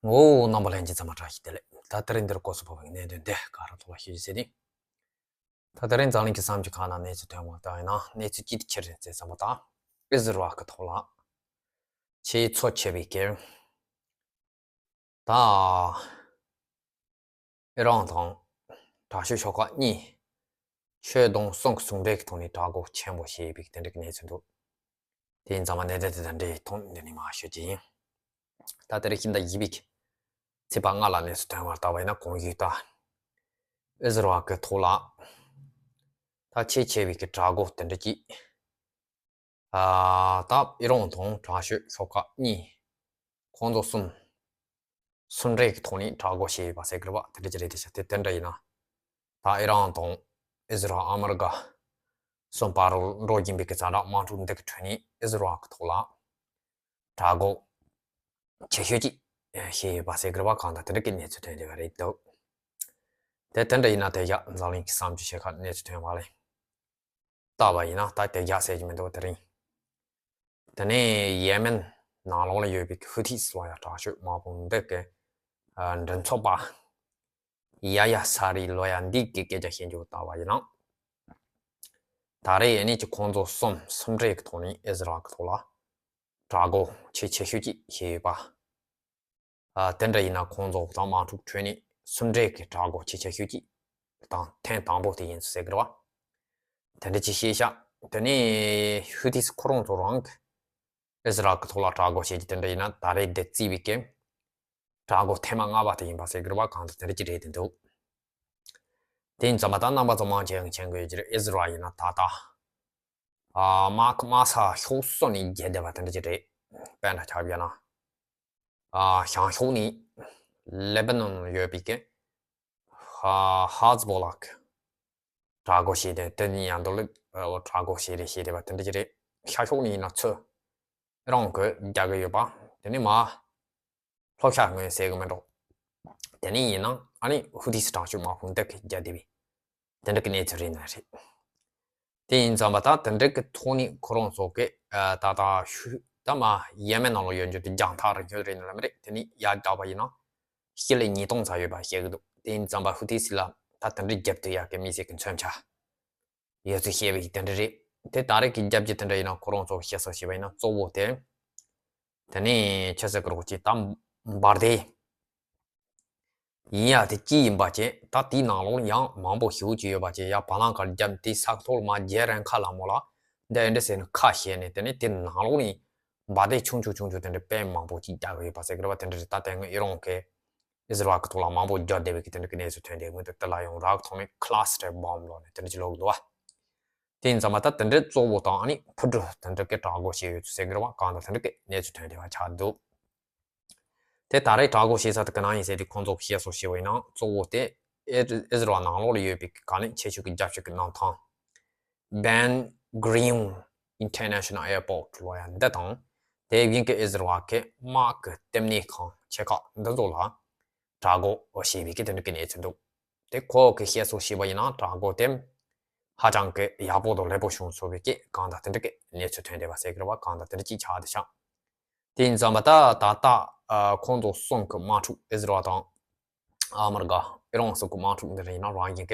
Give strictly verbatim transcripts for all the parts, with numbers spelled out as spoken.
ངོ་བོ་རྣམ་པ་ལྷན་རྒྱས་ཚང་མ་བཀྲ་ཤིས་བདེ་ལེགས། ད་དེ་རིང་འདིར་སྐོར་སུ་བབས་པའི་གནད་དོན་དེ་ག་རེ་ཐོག་ལ་ཞུ་རྒྱུ་ཟེར་ན། ད་དེ་རིང་འཛམ་གླིང་གི་བསམ་སྤྱོད་ཁག་ནང་གནས་ཚུལ་ཐོན་པ་ལྟར་ཡིན་ན། གནས་ཚུལ་གཅིག་དེ་ཆི་རེད་ཟེར་ཙམ་པ་དང་། ཨི་ཟི་རལ་གྱི་ཐོག་ལ་ཆེས་ཚབས་ཆེ་བའི་གི་ད་ཨི་རན་དང་དྲག་ཤོས་ཤོག་ཁག་གཉིས་ཆོས་དུང་གསུམ་གྱི་ཟུང་འབྲེལ་གྱི་ཐོག་ནས་དྲག་རྒོལ་ཆེན་པོ་བྱས་པའི་གི་དེ་འདྲ་གི་གནས་ཚུལ་འདུག་དེ་ཡིན་ཙང་མ་གནད་དོན་དེ་དང་འབྲེལ་ཐོག་འདི་ནས་མར་ཞུ་རྒྱུ་ཡིན། ད་དེ་རིང་ཕྱི་ཟླ་བཞི་པའི་ཚེས་པ་ལྔ་ལ་གནས་ཚུལ་ཐོན་པར་བལྟས་པ་ཡིན་ན། གོང་ཞུས་ལྟར་ཨི་ཟི་རལ་གྱི་ཐོག་ལ་ད་ཆེས་ཆེ་བའི་གི་དྲག་རྒོལ་དེ་འདྲ་ཅིག་ཨ་ད་ཨི་རན་དང་དྲག་ཤོས་ཤོག་ཁག་གཉིས་ཁོང་ཚོ་གསུམ་ཟུང་འབྲེལ་གྱི་ཐོག་ནས་དྲག་རྒོལ་བྱས་ཡོད་པ་ཟེར་གི་རེད་པ། དེ་འདྲ་ཅིག་རེད་དེ་ཤག་དེ་དེ་འདྲ་ཡིན་ན། ད་ཨི་རན་དང་ཨི་ཟི་རལ་ཨ་མི་རི་ཀ་གསུམ་བར་དུ་འགྲོ་བཞིན་པའི་གི་ཛ་དྲག་དམག་འཁྲུག་འདི་གི་ཁྲོད་ནས་ཨི་ཟི་རལ་གྱི་ཐོག་ལ་དྲག་རྒོལ་ཆེ་ཤོས་ཅིག་བྱས་ཡོད་པ་ཟེར་གི་རེད་པ། གང་ལྟར་དེ་འདྲ་གི་གནས་ཚུལ་ཐོན་བསྡད་པ་རེད་འདུག་དེ་དེ་འདྲ་ཡིན་ན་དེ་ཡང་འཛམ་གླིང་གི་བསམ་སྤྱོད་ཆེ་ཁག་གནས་ཚུལ་ཐོན་པ་ལས་བལྟས་པ་ཡིན་ན། ད་དེ་རྒྱག་ཟེར་གྱི་མི་འདུག་དེ་རིང་། དེ་ནས་ཡེ་མེན་ནང་ལོགས་ལ་ཡོད་པའི་ཧུ་ཐིས་ལོ་ཡ་དྲག་ཤོས་དམག་དཔུང་འདི་གི་ཨ་མགྲིན་ཚབ་པ་ཡ་ཡ་ས་རི་ལོ་ཡ་འདི་གི་སྐད་ཆ་བཤད་རྒྱུ་བལྟས་པ་ཡིན་ན། ད་རེས་ཡེ་ནས་ཀྱི་ཁོང་ཚོ་གསུམ་ཟུང་འབྲེལ་གྱི་ཐོག་ནས་ཨི་ཟི་རལ་གྱི་ཐོག་ལ་དྲག་རྒོལ་ཆེས་ཆེ་ཤོས་ཅིག་བྱས་ཡོད་པ། ཨ་དེ་འདྲ་ཡིན་ན་ཁོང་ཚོ་དང་དམག་འཁྲུག་ཁྲོད་ནས་ཟུང་འབྲེལ་གྱི་དྲག་རྒོལ་ཆེས་ཆེ་ཤོས་ཅིག་དང་ཐེངས་དང་པོ་དེ་ཡིན་ཟེར་གི་རེད་པ། དེ་འདྲ་ཅིག་བཤད་ཤག་དེ་ནས་ཧུ་ཐིས་ཁོ་རང་ཚོ་རང་གི་ཨི་ཟི་རལ་གྱི་ཐོག་ལ་དྲག་རྒོལ་བྱེད་ཀྱི་དེ་འདྲ་ཡིན་ན། ད་རེས་འདི་བརྩིས་པའི་གི་དྲག་རྒོལ་ཐེངས་མ་ལྔ་པ་དེ་ཡིན་པ་ཟེར་གི་རེད་པ། གང་ལྟར་དེ་འདྲ་ཅིག་རེད་དེ་འདུག་དེ་ཡིན་ཙང་མ་ད་རྣམ་པ་ཚོ་མང་ཆེ་བས་མཁྱེན་གྱི་ཡོད་ཀྱི་རེད། ཨི་ཟི་རལ་ཡིན་ན་ད་ལྟ་ཨ་དམག་དམག་ས་ཕྱོགས་གསུམ་ནས་རྒྱལ་བསྡད་པ་དེ་འདྲ་ཅིག་རེད། དཔེར་ན་ཆ་བཞག་ན། ཨ་བྱང་ཕྱོགས་ནས་ལེ་བྷ་ནོན་ཡོད་པའི་གི་ཧ་ཧ་ཛི་བྷོ་ལ་གི་དྲག་རྒོལ་བྱས་ཏེ། དེ་ནས་ཡང་དོ་ལི་ཨ་དྲག་རྒོལ་བྱས་རེད་བྱས་རེད་པ། དེ་འདྲ་ཅིག་རེད། ཤར་ཕྱོགས་ནས་ཡིན་ན་ཚུར་རང་གི་རྒྱག་གི་ཡོད་པ། དེ་ནས་མར་ལྷོ་ཤར་ངོས་ཟེར་གི་མིན་འགྲོ། དེ་ནས་ཡིན་ན་ཨ་ནི་ཧུ་ཐིས་དྲག་ཤོས་དམག་དཔུང་འདི་གི་རྒྱག་བསྡད་པའི་དེ་འདྲ་གི་གནས་ཚུལ་རེད་ན་རེད། དེ་ཡིན་ཙང་མ་ད་དེ་འདྲ་གི་ཐོག་ནས་ཁོ་རང་ཚོ་གི་ཨ་ད་ད་ཤུ་ད་མ་ཡེ་མེན་ནང་ལ་ཡོད་རྒྱུ་དེ་རྒྱང་ཐག་རིང་ཤོས་རེད་ན་ལ་མི་རེད། དེ་ནས་ཡར་བལྟས་པ་ཡིན་ན་སྤྱི་ལེ་ཉིས་སྟོང་ཙམ་ཡོད་པ་བཤད་གི་འདུག་དེ་ཡིན་ཙང་མ་ཧུ་ཐིས་ལ་ད་དེ་འདྲ་རྒྱབ་ཏུ་ཡག་གི་མི་ཟེར་གི་མཚོན་ཆ་ཡོད་ཚུལ་བཤད་པའི་དེ་འདྲ་རེད། དེ་ད་རེས་ཀྱི་རྒྱབ་ཀྱི་དེ་འདྲ་ཡིན་ན་ཁོ་རང་ཚོ་བཤད་སྲོལ་བྱས་པ་ཡིན་ན་གཙོ་བོ་དེ། དེ་ནས་ཆི་ཟེར་གི་རེད་ཅེ་ད་འབར་མདེལ་ཡིན་ཡ་དེ་ཅི་ཡིན་པ་བྱས། ད་དེའི་ནང་ལོགས་ཡང་མང་པོ་ཞེ་པོ་ཅིག་ཡོད་པ་བྱས། ཡ་བ་ལང་ཀར་རྒྱབ་དེ་ས་ཐོག་ལ་མར་རྒྱལ་རན་ཁ་ལ་མོ་ལ་འདི་ཨེ་འདྲ་ཟེར་ནས་ཁ་བཤད་ནས། དེ་ནས་དེ་ནང་ལོགས་ནས་འབར་མདེལ་ཆུང་ཆུང་ཆུང་ཆུང་དེ་འདྲ་དཔེ་མང་པོ་ཅིག་རྒྱག་གི་ཡོད་པ་ཟེར་གི་རེད་པ། དེ་འདྲ་རེད། ད་དེ་སྔོན་ཨི་རན་གྱིས་ཨི་ཟི་རལ་གྱི་ཐོག་ལ་མང་པོ་རྒྱག་བསྡད་པའི་གི་དེ་འདྲ་གི་གནས་ཚུལ་ཐོན་བསྡད་ཡོད། དེ་ལ་ཡང་རག་ཐོག་ནས་ཁ་ལ་སི་ཊར་བྷོམ་ལོ་ནས་དེ་འདྲ་ཅིག་ལོག་འདུག་བ། དེ་ཡིན་ཙང་མ་ད་དེ་འདྲའི་གཙོ་བོ་དང་ཨ་ནི་ཕུ་གྲུ་དེ་འདྲ་གི་དྲག་རྒོལ་བྱས་ཡོད་ཚུལ་ཟེར་གི་རེད་པ། གང་ལྟར་དེ་འདྲ་གི་གནས་ཚུལ་ཐོན་བསྡད་པ་ཆགས་འདུག་དེ་ད་རེས་དྲག་རྒོལ་བྱེད་ས་དེ་ག་ནང་ཡིན་ཟེར་དུས། ཁོང་ཚོ་གིས་བཤད་སྲོལ་བྱས་པ་ཡིན་ན་གཙོ་བོ་དེ་ཨི་ཨི་ཟི་རལ་ནང་ལོགས་ལ་ཡོད་པའི་ག་ནས་ཆེ་ཤོས་ཀྱི་རྒྱབ་ཤོད་ཀྱི་གནམ་ཐང་Ben Gurion International Airport ལོ་ཡ་འདི་དང་། དེ་བཞིན་གྱི་ཨི་ཟི་རལ་གྱི་དམག་གི་ལྟེ་གནས་ཁང་ཆེ་ཁག་འདི་ཚོ་ལ་དྲག་རྒོལ་བྱས་པའི་གི་དེ་འདྲ་གི་གནས་ཚུལ་འདུག་དེ་ཁོ་གིས་བཤད་སྲོལ་བྱས་པ་ཡིན་ན་དྲག་རྒོལ་དེ་ཧ་ཅང་གི་ཡག་པོ་དང་ལེགས་པོ་བྱུང་སོང་བའི་གི་གང་ལྟར་དེ་འདྲ་གི་གནས་ཚུལ་ཐོན་བསྡད་པ་ཟེར་གི་རེད་པ། གང་ལྟར་དེ་འདྲ་ཅིག་ཆགས་བསྡད་ཤག་དེ་ཡིན་ཙང་མ་ད་ད་ལྟ་ཨ་ཁོང་ཚོ་གསུམ་གི་དམག་འཁྲུག་ཨི་ཟི་རལ་དང་ཨ་མི་རི་ཀ་ཨི་རན་གསུམ་གི་དམག་འཁྲུག་འདི་རིང་ཡིན་ན་རང་བཞིན་གི་ད་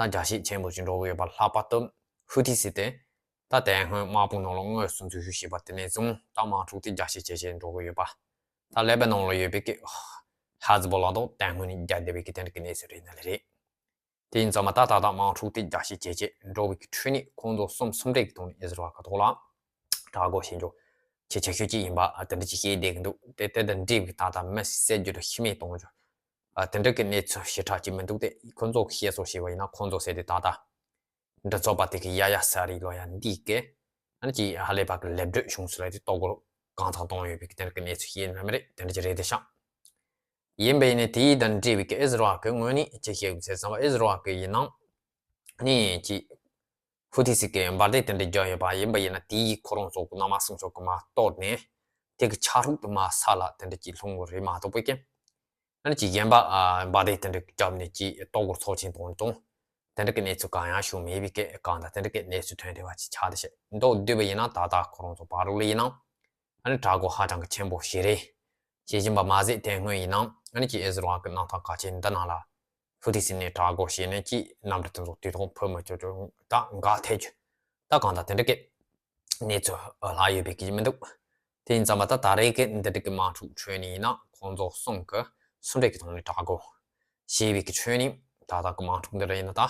རྒྱ་ཤེད་ཆེན་པོ་ཞིག་འགྲོ་གི་ཡོད་པ། ལྷག་པར་དུ་ཧུ་ཐི་སི་དེ་ད་དེ་སྔོན་དམག་དཔུང་ནང་ལ་དངོས་སུ་འཛུལ་ཞུགས་བྱས་པ་དེ་ནས་བཟུང་ད་དམག་འཁྲུག་དེ་རྒྱ་ཤེད་ཇེ་ཆེ་འགྲོ་གི་ཡོད་པ། ད་ལེ་བྷ་ནོན་ལ་ཡོད་པའི་གི་ཧ་ཛི་བྷོ་ལ་དང་དེ་སྔོན་ནས་རྒྱག་བསྡད་པའི་གི་དེ་འདྲ་གི་གནས་ཚུལ་རེད་ན་ལེ་རེད། དེ་ཡིན་ཙང་མ་ད་ད་ལྟ་དམག་འཁྲུག་དེ་རྒྱ་ཤེད་ཇེ་ཆེ་འགྲོ་བའི་གི་ཁྲོད་ནས་ཁོང་ཚོ་གསུམ་ཟུང་འབྲེལ་གྱི་ཐོག་ནས་ཨི་ཟི་རལ་གི་ཐོག་ལ་དྲག་རྒོལ་བྱེད་རྒྱུ་ཆེས་ཆེ་ཤོས་ཅིག་ཡིན་པ་དེ་འདྲ་ཅིག་བཤད་བསྡད་ཀྱི་འདུག་དེ་དེ་དང་འབྲེལ་བའི་ད་ལྟ་མི་བསད་རྒྱུ་དང་ཤི་རྨས་གཏོང་རྒྱུ་དེ་འདྲ་གི་གནས་ཚུལ་ཞེ་དྲག་ཅིག་མི་འདུག་དེ་ཁོང་ཚོ་གིས་བཤད་སྲོལ་བྱས་པ་ཡིན་ན་ཁོང་ཚོ་ཟེར་དེ་ད་ལྟ་མགྲིན་ཚབ་པ་དེ་གི་ཡ་ཡ་ས་རི་ལོ་ཡ་འདི་གི་ཨ་ནི་ཅིག་ཧ་ལས་པ་གི་ལེབ་སྒྲོན་བྱུང་སོང་ལབ་དེ་ལྟོ་གོས་གང་ཚང་གཏོང་ཡོད་པའི་གི་དེ་འདྲ་གི་གནས་ཚུལ་ཤེས་ན་མི་རེད། དེ་འདྲ་ཅིག་རེད་དེ་ཤག་ཡིན་པ་ཡིན་ནའི་དེའི་དང་འབྲེལ་བའི་གི་ཨི་ཟི་རལ་གི་ངོས་ནས་ཅི་བཤད་དགོས་ཟེར་ཙམ་པ། ཨི་ཟི་རལ་གི་ཡིན་ནའང་ནི་ཅིག་ཧུ་ཐི་སི་གི་འབར་མདེལ་དེ་འདྲ་རྒྱག་ཡོད་པ་ཡིན་པ་ཡིན་ན། དེའི་ཁོ་རང་ཚོ་གི་གནམ་དམག་སྲུང་སྐྱོབ་གི་མར་གཏོར་ནས་དེ་གི་ཆ་རོགས་དེ་མར་ས་ལ་དེ་འདྲ་ཅིག་ལྷུང་གི་རེད་མ་གཏོགས་པའི་གི་ཨ་ནི་ཅིག་གཞན་པ་ཨ་འབར་མདེལ་དེ་འདྲ་བརྒྱབ་ནས་ཅིག་ལྟོ་གོས་ཚབས་ཆེན་གཏོང་གཏོང་དེ་འདྲ་གི་གནས་ཚུལ་གང་ཡང་བྱུང་མེད་པའི་གི་གང་ལྟར་དེ་འདྲ་གི་གནས་ཚུལ་ཐོན་བསྡད་པ་ཅིག་ཆགས་བསྡད་ཤག་མདོར་བསྡུས་པ་ཡིན་ན་ད་ལྟ་ཁོ་རང་ཚོ་བར་དུ་ལ་ཡིན་ནའང་ཨ་ནི་དྲག་རྒོལ་ཧ་ཅང་གི་ཆེན་པོ་ཞིག་རེད། ཤེས་བཞིན་པ་མ་ཟད་དེ་སྔོན་ཡིན་ནའང་ཨ་ནི་ཀྱི་ཨེ་ཟི་རོ་ཨ་གི་རྣམ་ཐར་གལ་ཆེན་འདི་ནང་ལ་ཧུ་ཐི་སི་ནས་དྲག་རྒོལ་བྱས་ནས་ཀྱི་གནམ་གྲུ་དེ་ཚོ་དུས་ཐོག་འཕུར་མི་ཆོག་ཆོག་ད་འགག་ཐལ་རྒྱུ་ད་གང་ལྟར་དེ་འདྲ་གི་གནས་ཚུལ་ལྷག་ཡོད་པའི་གི་མི་འདུག་དེ་ཡིན་ཙང་མ་ད་ད་རེས་ཀྱི་འདི་འདྲ་གི་དམག་འཁྲུག་ཁྲོད་ནས་ཡིན་ན་ཁོང་ཚོ་གསུམ་གི་སུ་འདྲ་གི་ཐོག་ནས་དྲག་རྒོལ་བྱས་པའི་གི་ཁྲོད་ནས་ད་ལྟ་གི་དམག་འཁྲུག་འདི་ར་ཡིན་ན་ད་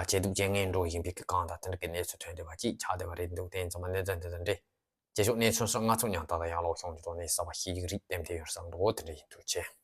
ཇེ་སྡུག་ཇེ་ངན་འགྲོ་བཞིན་པའི་གི་གང་ལྟར་དེ་འདྲ་གི་གནས་ཚུལ་ཐོན་བསྡད་པ་ཅིག་ཆགས་བསྡད་པ་རེད་འདུག་དེ་ཡིན་ཙང་མ་གནས་ཚུལ་འདི་དང་འབྲེལ་རྗེས་ཕྱོགས་གནས་ཚུལ་སོགས་ང་ཚོ་མཉམ་དུ་ཡང་ལོག་ཤོང་གི་ཐོག་ནས་གསར་པ་ཤེས་ཀྱི་རིགས་ལྟེམ་དེ་ཡོད་བསམ་འགྲོ་དེ་འདྲ་ཡིན། ཐུགས་རྗེ་ཆེ།